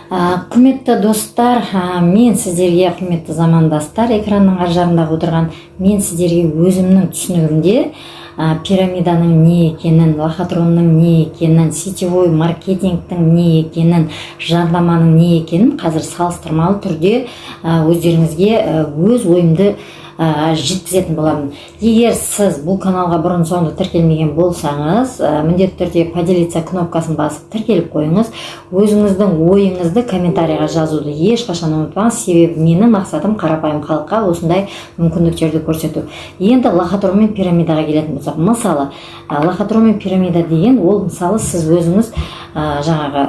Құрметті достар, мен сіздерге, құрметті замандастар, экранның ар жағындағы отырған, мен сіздерге өзімнің түсінігімде пирамиданың не екенін, лохотронның не екенін, сетевой маркетингтің не екенін, жарнаманың не екенін қазір салыстырмалы түрде өздеріңізге өз ойымды жеткізетін боламын. Егер сіз бұл каналға бұрын соңды тіркелмеген болсаңыз, міндетті түрде «Поделиться» кнопкасын басып, тіркеліп қойыңыз. Өзіңіздің ойыңызды комментарийға жазуды ешқашан ұмытпаңыз, себебі менің мақсатым — қарапайым халыққа осындай мүмкіндіктерді көрсету. Енді лохотрон мен пирамидаға келетін болсақ, мысалы, лохотрон мен пирамида деген ол, мысалы, сіз өзіңіз жаңағы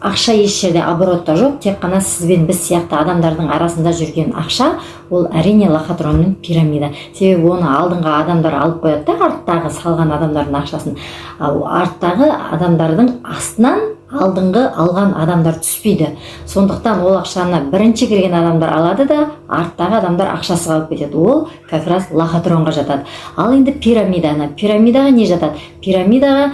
ақша еш жерде оборотта жоқ, тек қана сіз бен біз сияқты адамдардың арасында жүрген ақша, ол, әрине, лохотрон мен пирамида. Себебі оны алдыңғы адамдар алып қояды да, арттағы салған адамдардың ақшасын. Ал арттағы адамдардың астынан алдыңғы алған адамдар түспейді. Сондықтан ол ақшаны бірінші кірген адамдар алады да, арттағы адамдар ақшасыз қалып кетеді. Ол как раз лохотронға жатады. Ал енді пирамидаға не жатады? Пирамидаға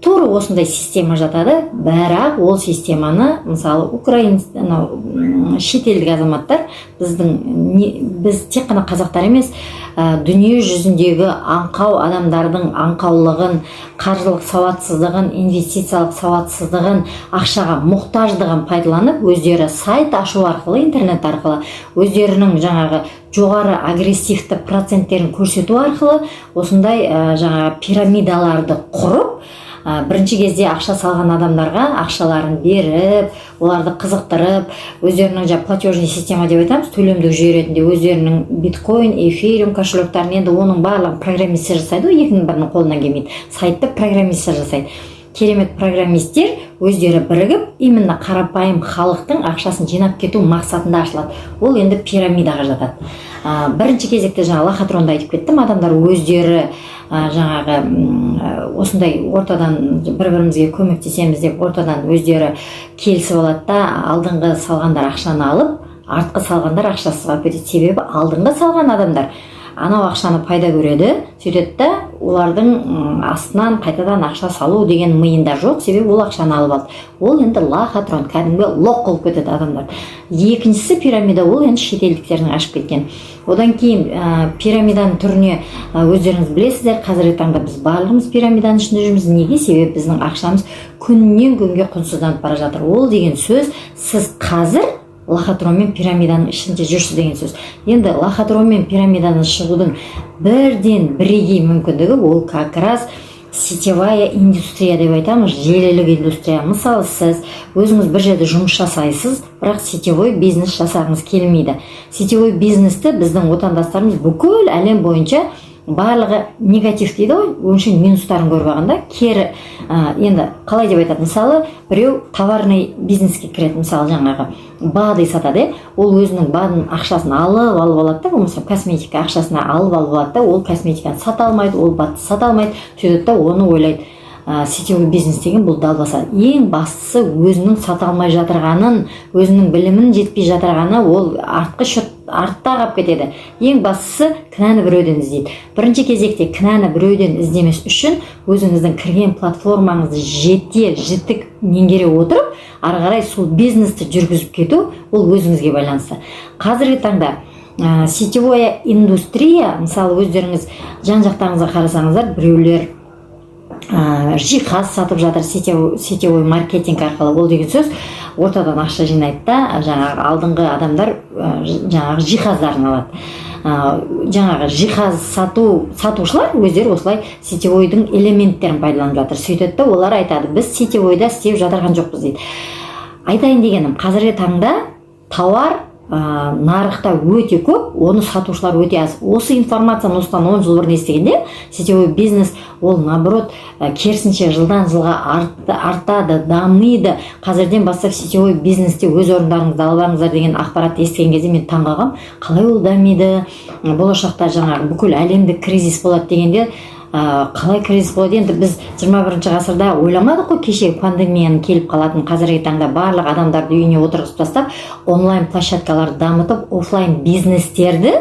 тура осындай система жатады, бірақ ол системаны, мысалы, украин, анау шетелдік азаматтар, біздің не, біз тек қана қазақтар емес, дүние жүзіндегі аңқау адамдардың аңқаулығын, қаржылық сауатсыздығын, инвестициялық сауатсыздығын, ақшаға мұқтаждығын пайдаланып, өздері сайт ашу арқылы, интернет арқылы өздерінің жаңағы жоғары агрессивті проценттерін көрсету арқылы осындай жаңағы пирамидаларды құрып, бірінші кезде ақша салған адамдарға ақшаларын беріп, оларды қызықтырып, өздерінің жаңағы платежный система деп айтамыз, төлемдік жүйе ретінде өздерінің биткоин, эфириум кошелектарын. Енді оның барлығын программисттер жасайды ғой, екінің бірінің қолынан келмейді. Сайтты программисттер жасайды. Керемет программисттер өздері бірігіп, именно қарапайым халықтың ақшасын жинап кету мақсатында ашылады. Ол енді пирамидаға жатады. Бірінші кезекте жаңа лохотронды айтып кеттім. Адамдар өздері жаңағы осындай ортадан бір бірімізге көмектесеміз деп, ортадан өздері келісіп алады да, алдыңғы салғандар ақшаны алып, артқы салғандар ақшасыз қалып кетеді. Себебі алдыңғы салған адамдар анау ақшаны пайда көреді, сөйтеді да, олардың астынан қайтадан ақша салу деген миында жоқ, себебі ол ақшаны алып алды. Ол енді лохотрон, кәдімгі лох қылып кетеді адамдар. Екіншісі — пирамида. Ол енді шетелдіктердің ашып кеткен. Одан кейін пирамиданың түріне өздеріңіз білесіздер, қазіргі таңда біз барлығымыз пирамиданың ішінде жүрміз. Неге? Себебі біздің ақшамыз күннен күнге құнсызданып бара жатыр. Ол деген сөз — сіз қазір лохотрон мен пирамиданың ішінде жүрсіз деген сөз. Енді лохотрон мен пирамидадан шығудың бірден бірегей мүмкіндігі — ол как раз сетевая индустрия деп айтамыз, желілік индустрия. Мысалы, сіз өзіңіз бір жерде жұмыс жасайсыз, бірақ сетевой бизнес жасағыңыз келмейді. Сетевой бизнесті біздің отандастарымыз бүкіл әлем бойынша барлығы негатив дейді ғой, өңшең минустарын көріп алған да, кері. Енді қалай деп айтады? Мысалы, біреу товарный бизнеске кіреді, мысалы, жаңағы БАДы сатады, иә. Ол өзінің БАДын ақшасын алып алып алады да, болмаса косметика ақшасына алып алып алады да, ол косметиканы сата алмайды, ол БАДты сата алмайды. Сөйтеді да, оны ойлайды: сетевой бизнес деген бұл далбаса. Ең бастысы — өзінің сата алмай жатырғанын, өзінің білімінің жетпей жатырғаны, ол артқы счет артта қалып кетеді. Ең бастысы — кінәні біреуден іздейді. Бірінші кезекте кінәні біреуден іздемес үшін өзіңіздің кірген платформаңызды жете жітік меңгере отырып, ары қарай сол бизнесті жүргізіп кету, ол өзіңізге байланысты. Қазіргі таңда сетевая индустрия, мысалы, өздеріңіз жан жақтарыңызға қарасаңыздар, біреулер жиһаз сатып жатыр сетевой маркетинг арқылы. Ол деген сөз — ортадан ақша жинайды да, жаңағы алдыңғы адамдар жаңағы жиһаздарын алады. Жаңағы жиһаз сатушылар өздері осылай сетевойдың элементтерін пайдаланып жатыр. Сөйтеді да, олар айтады: «Біз сетевойда істеп жатырған жоқпыз», — дейді. Айтайын дегенім, қазіргі таңда тауар нарықта өте көп, оны сатушылар өте аз. Осы информацияны осыдан 10 жыл бұрын естігенде, сетевой бизнес ол наоборот, керісінше, жылдан жылға артады, дамиды, қазірден бастап сетевой бизнесте өз орындарыңызды алып алыңыздар деген ақпаратты естіген кезде мен таңғалғанмын: қалай ол дамиды, болашақта жаңағы бүкіл әлемдік кризис болады дегенде, қалай кризис болады? Енді біз 21 ғасырда ойламадық қой кеше пандемияның келіп қалатынын. Қазіргі таңда барлық адамдарды үйіне отырғызып тастап, онлайн площадкаларды дамытып, офлайн бизнестерді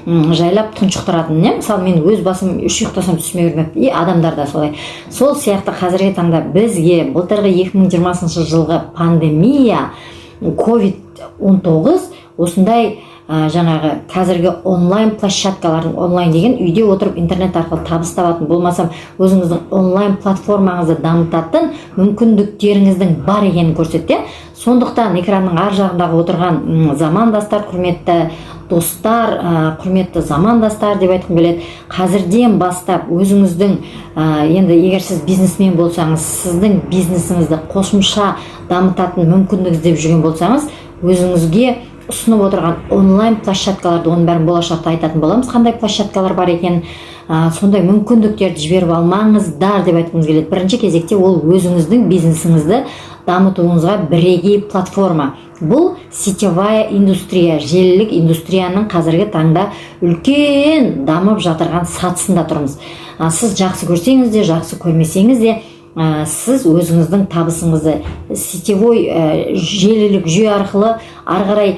Жайлап тұншықтыратын, иә. Мысалы, мен өз басым үш ұйықтасам, түсіме кірмепті, и адамдар да солай. Сол сияқты қазіргі таңда бізге былтырғы 2020 жылғы пандемия ковид 19 осындай жаңағы қазіргі онлайн площадкалардың, онлайн деген үйде отырып интернет арқылы табыс табатын, болмасам өзіңіздің онлайн платформаңызды дамытатын мүмкіндіктеріңіздің бар екенін көрсетті, иә. Сондықтан экранның ар жағындағы отырған замандастар, құрметті достар, құрметті замандастар деп айтқым келеді, қазірден бастап өзіңіздің енді егер сіз бизнесмен болсаңыз, сіздің бизнесіңізді қосымша дамытатын мүмкіндік іздеп жүрген болсаңыз, өзіңізге ұсынып отырған онлайн площадкаларды, оның бәрін болашақта айтатын боламыз, қандай площадкалар бар екенін, сондай мүмкіндіктерді жіберіп алмаңыздар деп айтқымыз келеді. Бірінші кезекте ол өзіңіздің бизнесіңізді дамытуыңызға бірегей платформа. Бұл сетевая индустрия, желілік индустрияның қазіргі таңда үлкен дамып жатырған сатысында тұрмыз. Сіз жақсы көрсеңіз де, жақсы көрмесеңіз де, сіз өзіңіздің табысыңызды сетевой, желілік жүйе арқылы ары қарай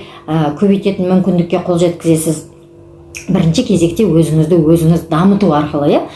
көбейтетін мүмкіндікке қол жеткізесіз, бірінші кезекте өзіңізді өзіңіз дамыту арқылы, иә.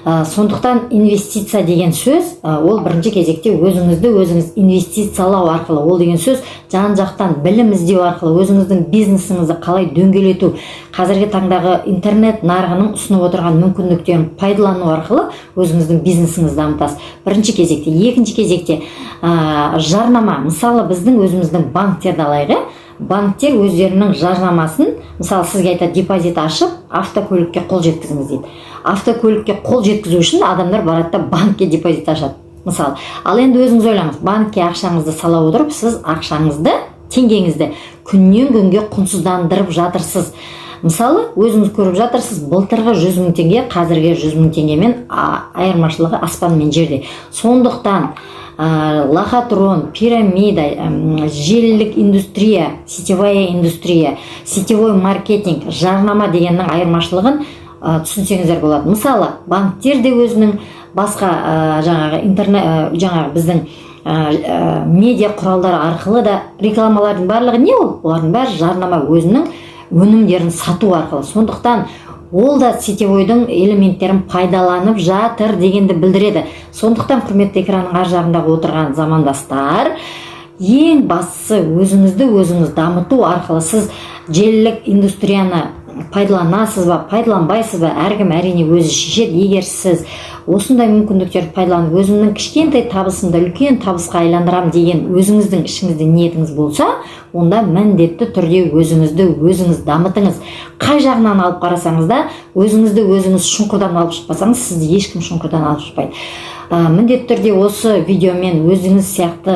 Сондықтан инвестиция деген сөз, ол бірінші кезекте өзіңізді өзіңіз инвестициялау арқылы, ол деген сөз жан жақтан білім іздеу арқылы өзіңіздің бизнесіңізді қалай дөңгелету, қазіргі таңдағы интернет нарығының ұсынып отырған мүмкіндіктерін пайдалану арқылы өзіңіздің бизнесіңізді дамытасыз бірінші кезекте. Екінші кезекте жарнама. Мысалы, біздің өзіміздің банктерді алайық, иә. Банктер өздерінің жарнамасын, мысалы, сізге айтады: «Депозит ашып, автокөлікке қол жеткізіңіз», – дейді. Автокөлікке қол жеткізу үшін адамдар барады да, банкке депозит ашады, мысалы. Ал енді өзіңіз ойлаңыз: банкке ақшаңызды сала отырып, сіз ақшаңызды, теңгеңізді күннен күнге құнсыздандырып жатырсыз. Мысалы, өзіңіз көріп жатырсыз, былтырғы 100 000 теңге қазіргі 100 000 теңгемен айырмашылығы аспан мен жерде. Сондықтан лохотрон, пирамида, желілік индустрия, сетевая индустрия, сетевой маркетинг, жарнама дегеннің айырмашылығын түсінсеңіздер болады. Мысалы, банктер де өзінің басқа жаңағы интернет, жаңағы біздің медиа құралдары арқылы да рекламалардың барлығы не ол? Олардың бәрі жарнама, өзінің өнімдерін сату арқылы. Сондықтан ол да сетевойдың элементтерін пайдаланып жатыр дегенді білдіреді. Сондықтан, құрметті экранның ар жағындағы отырған замандастар, ең бастысы өзіңізді өзіңіз дамыту арқылы. Сіз желілік индустрияны пайдаланасыз ба, пайдаланбайсыз ба, әркім, әрине, өзі шешеді. Егер сіз осындай мүмкіндіктерді пайдаланып, өзімнің кішкентай табысымды үлкен табысқа айландырамын деген өзіңіздің ішіңізде ниетіңіз болса, онда міндетті түрде өзіңізді өзіңіз дамытыңыз. Қай жағынан алып қарасаңыз да, өзіңізді өзіңіз шұңқырдан алып шықпасаңыз, сізді ешкім шұңқырдан алып шықпайды. Міндетті түрде осы видеомен өзіңіз сияқты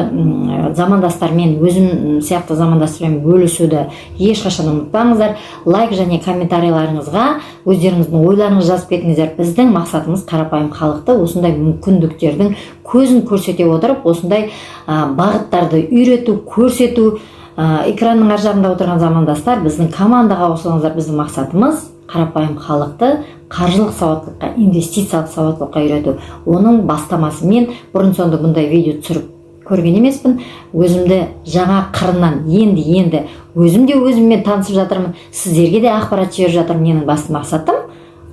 замандастармен, өзім сияқты замандастармен бөлісуді ешқашан ұмытпаңыздар. Лайк және комментарийларыңызға өздеріңіздің ойларыңызды жазып кетіңіздер. Біздің мақсатымыз – қарапайым халықты осындай мүмкіндіктердің көзін көрсете отырып, осындай бағыттарды үйрету, көрсету. Экранның ар жағында отырған замандастар, біздің командаға қосылыңыздар. Біздің мақсатымыз – қарапайым халықты қаржылық сауаттылыққа, инвестициялық сауаттылыққа үйрету. Оның бастамасымен бұрын соңды бұндай видео түсіріп көрген емеспін. Өзімді жаңа қырынан енді енді өзім де өзіммен танысып жатырмын, сіздерге де ақпарат жіберіп жатырмын. Менің басты мақсатым,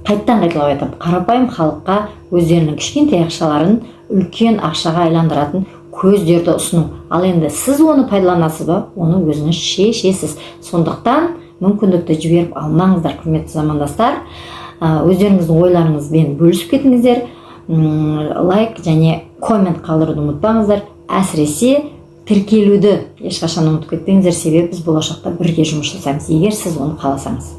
қайттан қайталап айтамын, қарапайым халыққа өздерінің кішкентай ақшаларын үлкен ақшаға айландыратын көздерді ұсыну. Ал енді сіз оны пайдаланасыз ба, оны өзіңіз шешесіз. Сондықтан мүмкіндікті жіберіп алмаңыздар, құрметті замандастар. Өздеріңіздің ойларыңызбен бөлісіп кетіңіздер. Лайк және коммент қалдыруды ұмытпаңыздар. Әсіресе тіркелуді ешқашан ұмытып кетпеңіздер, себебі біз болашақта бірге жұмыс жасаймыз, егер сіз оны қаласаңыз.